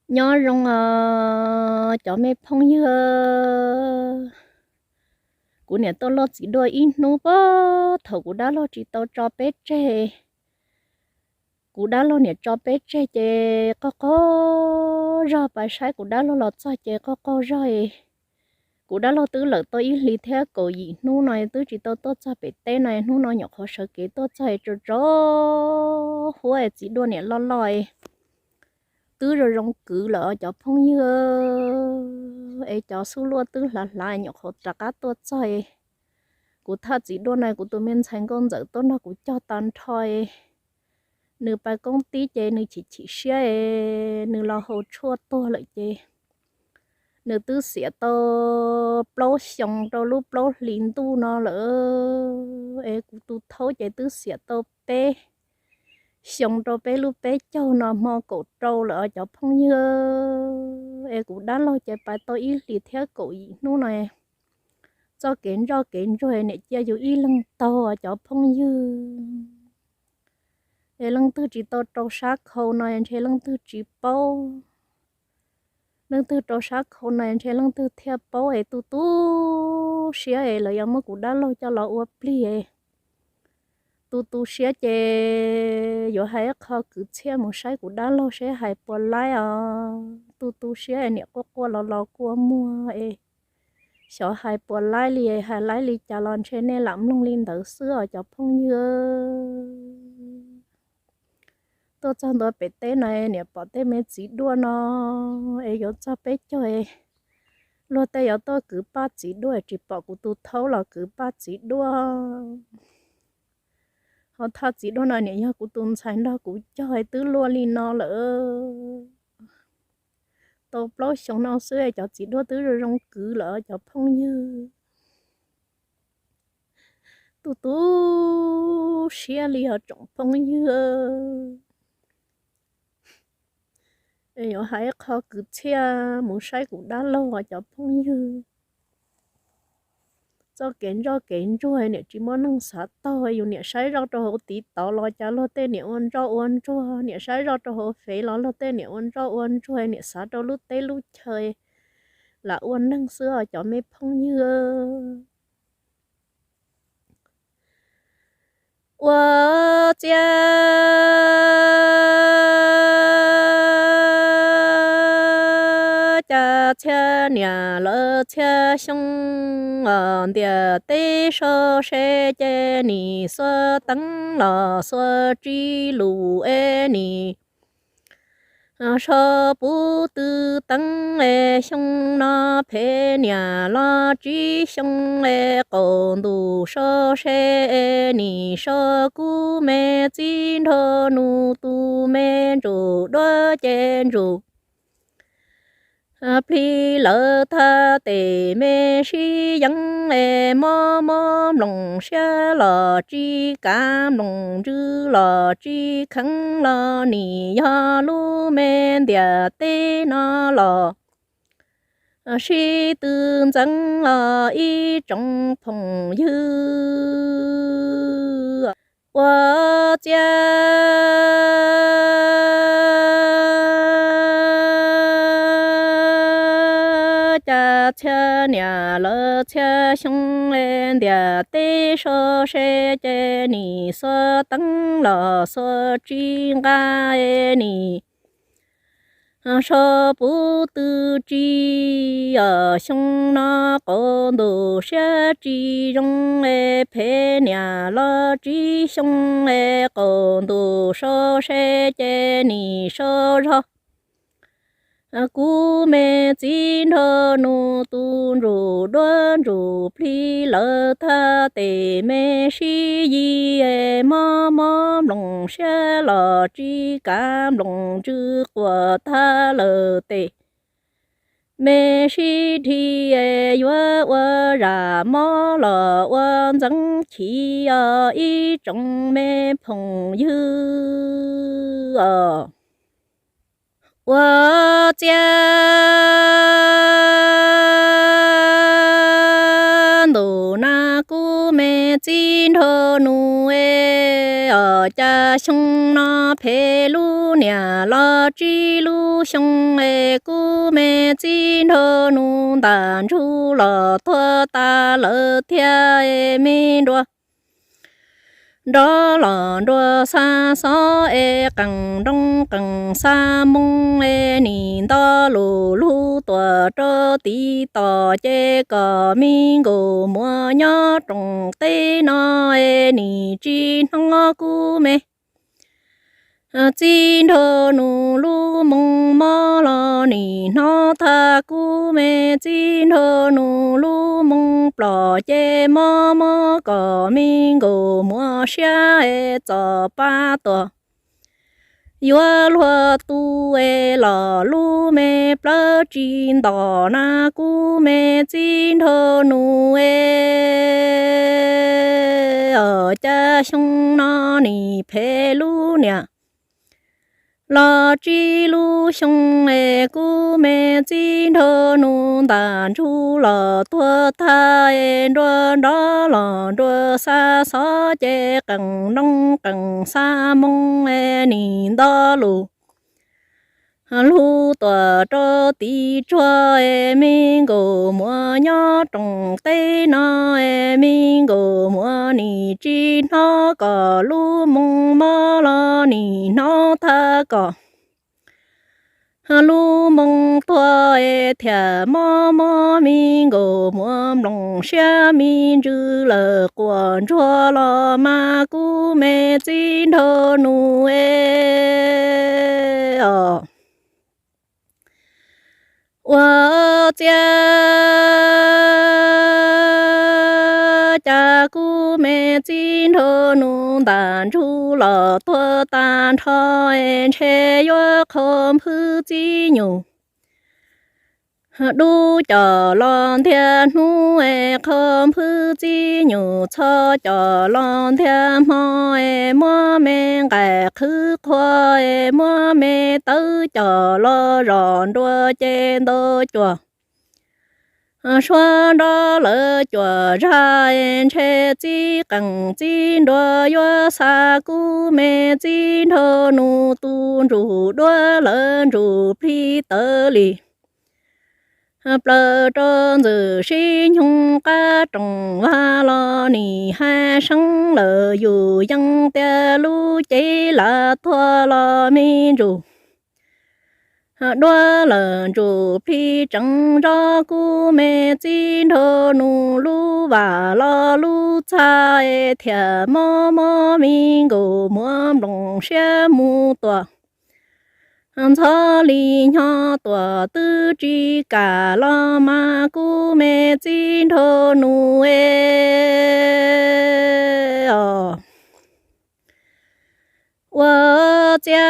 Nyob zoo os cov me phooj ywg. Kuv niam tuaj luaj txiv duaj ib hnub pab thaum kuv dab laug tsis tau tso peb tseg. Kuv dab laug niam tso peb tseg ces qaug qaug zog, pais saib kuv dab laug los txog ces qaug qaug zog. Kuv dab laug twb lawm tau ib hlis thiab kaum yim hnub no twb tsis tau tuaj txog pem teb no, hnub no nyuam qhuav sawv kev tuaj txog es tsaus tsaus huab es txiv duaj niam loj loj twb zoo zoo kwv lawm os cov phooj ywg. Es cov xub luaj twb hlav hlav nyuam qhuav rov qab tuaj txog. Kuv thaj txiv duaj no kuv tus me ntxhais nkauj ntxawm tuaj nrog kuv cog tag nrho. Nws pais koob tib ces nws chim chim siab es nws los haus tshuaj tuag lawm ces nws twb xiam tau plaub xyoos rau lub plaub hlis ntuj no lawm. Es kuv tus thaub ces twb xiam tau peb xyoos rau peb lub peb caug no hmo kaum rau lawm os cov phooj ywg. Es kuv dab laug ces pais tau ib hlis thiab kaum yim hnub no, txoj kev ntsoj kev ntsuag niam cia yus ib leeg taug os cov phooj ywg. Es leej twg tsis tau rau sab khau no ntshe leej twg tsis paub. Leej twg rau sab khau no ntshe leej twg thiaj paub es tu tu siab es lawv yuav muab kuv dab laug coj los ua plig. Tu tu siab ces yuav hais ib qho kwv txhiaj mus saib kuv dab laug seb hais puas laib os. Tu tu siab es niam quaj quaj los los kua muag es xyov hais puas laib li, hais laib li cas los ntshe nej lam mloog li ntawd xwb os cov phooj ywg. Tuaj txog ntua pem teb no niam pom tej me txiv duaj no es yuav txog peb caug, luag tej yuav tuaj kwv paj txiv duaj tsis pom kuv tus thaub los kwv paj txiv duaj. Ho thaj txiv duaj no niam yog kuv tus ntxhais nrog kuv cog twb luaj li no lawm. Tau plaub xyoo no xwb cov txiv duaj twb zoo zoo kwv lawm cov phooj ywg. Tu tu siab li os tsoom phooj ywg. Yuav hais qho kwv txhiaj mus saib kuv dab laug os cov phooj ywg. Txoj kev ntsoj kev ntsuag niam tsis muaj neeg xav taug, yus niam saib zoj rau hauv tiv tov los cas luag tej niam ua ntsoj ua ntsuag, niam saib zoj rau hauv fev los luag tej niam ua ntsoj ua ntsuag, niam xav rau lub teb lub chaw lam ua neeg xwb os cov me phooj ywg. Ua ciav cas txhia niam lawv txhia xyoo os, ntiaj teb so se ces nim xuas teeb los xuas tsis lus es nim so puv tw teeb es xyoo no phem niam los tsib xyoo es qaum ntuj so se es nim so kuv me txiv nraug nus tus me ntsuj duab ces ntsuj plig lawv thaj tes me sib yeeb es mob mob nploos siab los tsis kav nploos ntsws los tsis kheev los nim yog lub me ntiaj teb no los sib tw ntxeev os ib tsoom phooj ywg. Ua ciav cas txhia niam lawv txhia xyoo es ntiaj teb so se ces nim xuas teeb los xuas tsis nqa es nim so puv tw tsis os xyoo no qaum ntuj siab tsis zoo es phem niam los tsib xyoo es qaum ntuj so se ces nim so zog kuv me txiv nraug nus tus ntsuj duab ntsuj plig lawv thaj tes me sib yig es mob mob nploos siab los tsis kav nploos ntsws quas thaj lawm tes me sib dhis es yuav ua zam mob los ua ntxeev chiv os ib tsoom me phooj ywg os. Ua ciav ntuj na kuv me txiv nraug nus es os cas xyoo no phem lub niam los tsib lub xyoo es kuv me txiv nraug nus ntam ntsuj los tuag tas lawm thiab es me nruas nrov los nruas xa xov es qees nroo qees xa moo es nim nto lus lug tuam rau tiv tom ces kom me nkaus muaj nyob rooj teb no es nim tsis hnov kuv me txiv nraug nus lub moo mob los nim hnov tag kuv me txiv nraug nus lub moo plom ces mob mob kom me nkaus muaj siab es txom pab tuam yuav luag tu es los lub me plawv tsis ntom na kuv me txiv nraug nus es. Os, cas xyoo no nim phem lub niam los tsib lub xyoo es kuv me txiv nraug nus ntam ntsuj los tuag tag es nruas nrov los nruas xa xov ces qees nroo qees xa moo es nim nto lus lug tuam rau tiv tsuag es me nkaus muaj nyob rooj teb no es me nkaus muaj nim tsis hnov kom lub moo mob los nim hnov tag kom lub moo tuag es thiaj mob mob me nkaus muaj nploos siab me ntsws lawm quas ntsuag los mas kuv me txiv nraug nus es. Os, ua ciav cas kuv me txiv nraug nus ntam ntsuj los tuag tag nrho es ntshe yuav qhov nphwv txiv nyuj dub cov los ntiag hnub es qhov nphwv txiv nyuj txho cov los ntiag hmo es muab me nqaim qhwv qhuav es muab me tawv cov los zom nruas ces ntau cuam suab nrov lawv cuam zaj es ntshe txiv qees txiv nruas yuav xa kuv me txiv nraug nus tus ntsuj duab lawv ntsuj plig tawv li plaws rau ntxwm sib nyoog qab rooj vag los nim hais seeb lawm yus yeej tias lub cev lam tuag los me ntsuj duab lawm ntsuj plig tseem zov kuv me txiv nraug nus lub vam los lub txaj es thiaj mob mob me nkaus muaj nploos siab mus tuam ntxhov li nyob tuam twb tsis kam los mas kuv me txiv nraug nus es. Os, ua ciav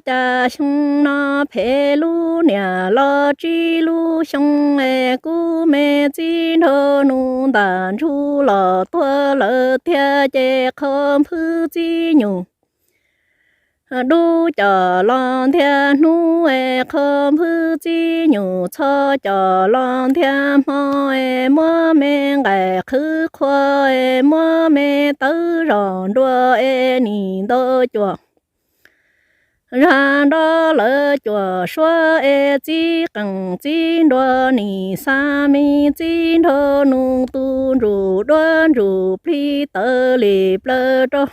cas xyoo no phem lub niam los tsib lub xyoo es kuv me txiv nraug nus ntam ntsuj los tuag lawm thiab ces qhov nphwv txiv nyuj dub cov los ntiag hnub es qhov nphwv txiv nyuj txho cov los ntiag hmo es muab me nqaim qhwv qhuav es muab me tawv zom nruas es nim ntau cuam zaj nrov lawv cuam suab es txiv qees txiv nruas nim xa me txiv nraug nus tus ntsuj duab ntsuj plig tawv li plaws rau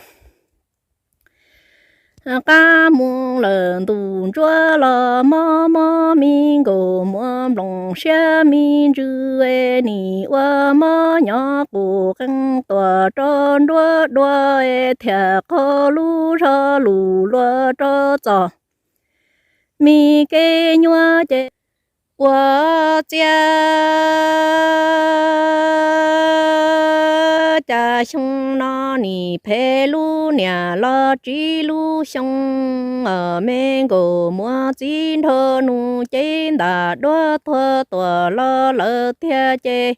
qab mus lawm ntuj ntsuab los mob mob me nkaus muaj nploos siab me ntsws es nim ua mob nyob qus qees tuam rau nruab dua es thiaj qaug lub zog lus luag rau txom me kev nyuaj ces ua ciav cas xyoo no nim phem lub niam los tsib lub xyoo os me nkaus muaj txiv nraug nus cev ntam duab tuag tuam los lawm thiab ces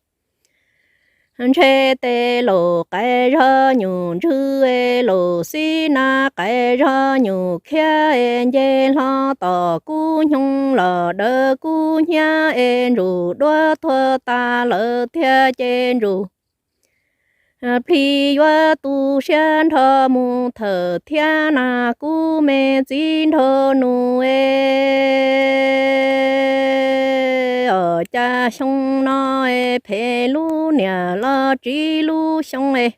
ntshe tej laus qais zog nyuj ntswg es laus xib na qais zog nyuj khiab es nce hlo tom kub nyoog los dawm kub hnyiab es ntsuj duab tuag tas lawm thiab ces ntsuj Plig yuav tu siab nrho mus thawm thiab na, kuv me txiv nraug nus e, os cas xyoo no e phem lub niam los tsiv lub xyoo e.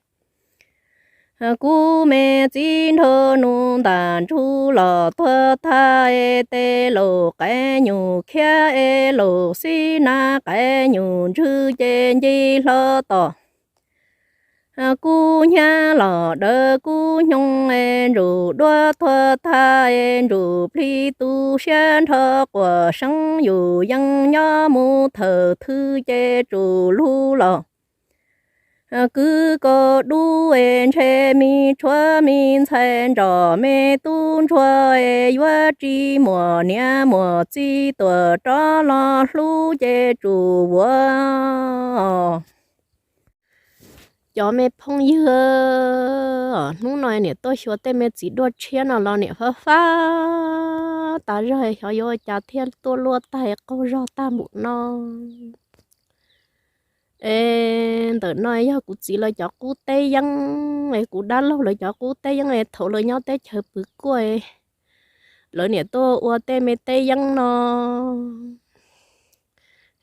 Kuv me txiv nraug nus ntam ntsug los tuag tag e, tes laus qaib nyuj khiav e, laus xib nab qaib nyuj ntswg ces nce hlo tom. Kuv hnyav los dawm kuv hnyoo e, ntsuj duab tuag tag e, ntsuj plig tu siab nrho quas seeb yus yeej nyob mus thawm thwv ces tsum lug los. Kwv kaus dub e, ntshe me tshuav me ntxhais nrog me tub ntsuag e, yuav tsis muaj niam muaj txiv tuaj rov los hlub ces tsum vuav. Cov me phooj ywg, hnub no niam tuaj xyuas tej me txiv duaj tshiab no los niam fab fab tas zog, xyov yuav ua cas thiaj tuaj luaj tag qaug zog tag npaum no. Es ntawm no yog kuv txiv lawv cov qub teb yeeb, es kuv dab laug lawv cov qub teb yeeb es thaum lawv nyob teb chaws pw kuaj, lawv niam tuaj ua tej me teb yeeb no.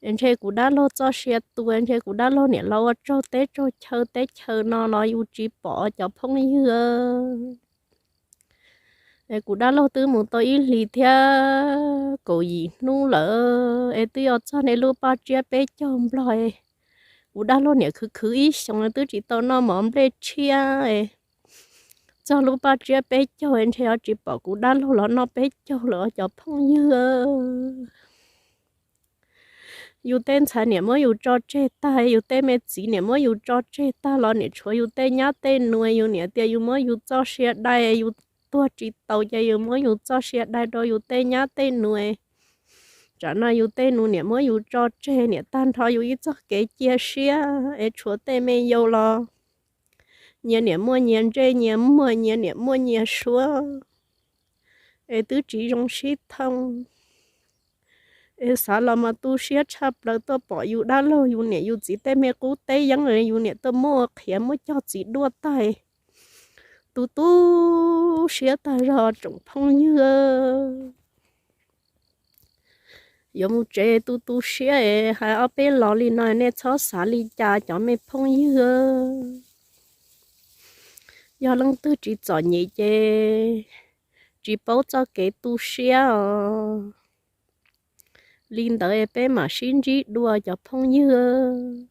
Es ntshe kuv dab laug txoj sia tu, ntshe kuv dab laug niam los ua tsaug teb tsaug chaw teb chaws no los yus tsis pom cov phooj ywg. Es kuv dab laug twb mus tau ib hlis thiab kaum yim hnub lawm, es twb yuav txog nej lub paj tsiab peb caug nplog. Kuv dab laug niam khwv khwv ib xyoos twb tsis tau noj mov nplej tshiab. Txog lub paj tsiab peb caug ntshe yuav tsis pom kuv dab laug los noj peb caug lawm os cov phooj ywg. Yus tej ntxhais niam muab yus tso tseg tag, yus tej me txiv niam muab yus tso tseg tag los niam tshuav yus tej nyab tej nus, yus niam tias yus muab yus txoj sia dai, yus tuag tsis taus ces yus muab yus txoj sia dai rau yus tej nyab tej nus. Tsam no yus tej nus niam muab yus tso tseg, niam tag nrho yus ib txoj kev cia siab es tshuav tej me yau los nyias niam muaj nyias ntsej nyias muag, nyias niam muaj nyias suab, es twb tsis zoo sib thooj. Es xav los mas tu siab tshaj plaws tuaj pom yus dab laug yus niam yus txiv tej me qub teb yeeb, yus niam tuaj muab ua qhiav muab cog txiv duaj tag. Tu tu siab tag zog tsoom phooj ywg. Yuav mus tsev tu tu siab es hais ob peb los li no nej txhob xav li cas cov me phooj ywg. Yog leej twg tsis txom nyem ces tsis paub txoj kev tu siab os. Li ntawd peb mam sib ntsib dua cov phooj ywg.